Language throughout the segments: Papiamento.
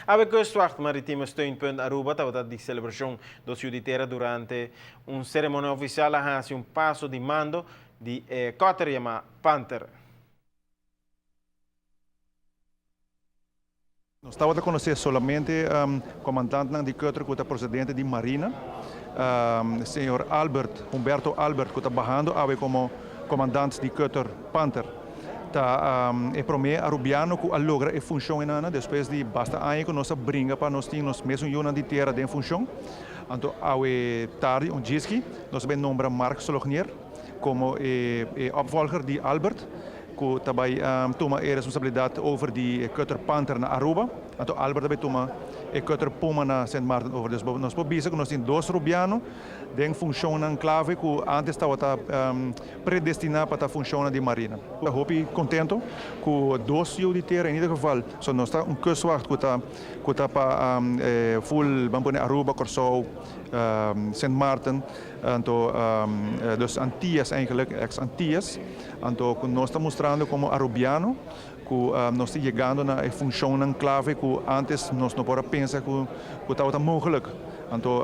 Awe Kustwacht Maritieme Steunpunt Aruba tabata di celebracion dos yu di tera durante un ceremonia oficial a haci un paso di mando di e cutter yama Panther. Nos tabata konosé solamente komandantnan di cutter ku ta prosedente di Marina. Señor Albert, Humberto Albert, ku ta bahando awe komo komandant di cutter Panther, ta e promé Arubiano ku a logra e funshon enana despues di basta aña ku nos a bringa pa nos tin nos mesun yunan di tera den funshon. Anto awe tardi un djiski nos a bin nombra Mark Solognier komo e opvolger di Albert. Ku ta bai tuma e responsabilidat over di e cutter Panther na Aruba, anto Albert ta bai tuma e cutter Puma na Sint Maarten over. Dus nos por bisa ku nos tin dos Rubiano den funshonnan klave ku antes tabata predestiná pa ta funshonnan di Marina. Ta hopi kontento ku dos yu di tera in ieder geval, so nos ta un kustwacht ku ta ku ta pa full ban pone Aruba, Kòrsou, Sint Maarten, anto dus Antillas eigenlijk, ex Antillas. Anto ku nos ta mustrando komo Arubiano ku nos ta yegando na e funshonnan klave ku antes nos no por a pensa ku tabata mogelik. Anto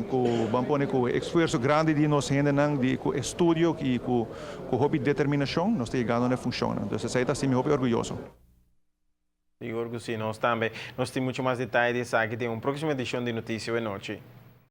ku ban pone ku e esfuerso grandi di nos hendenan di ku estudio i ku hopi determinashon nos ta yegando na e funshonnan. Dus esei ta hasi mi hopi orguyoso. Sigur ku si, nos tambe. Nos tin muchu mas detaye di esaki den un próksimo edishon di Notisia Wenochi.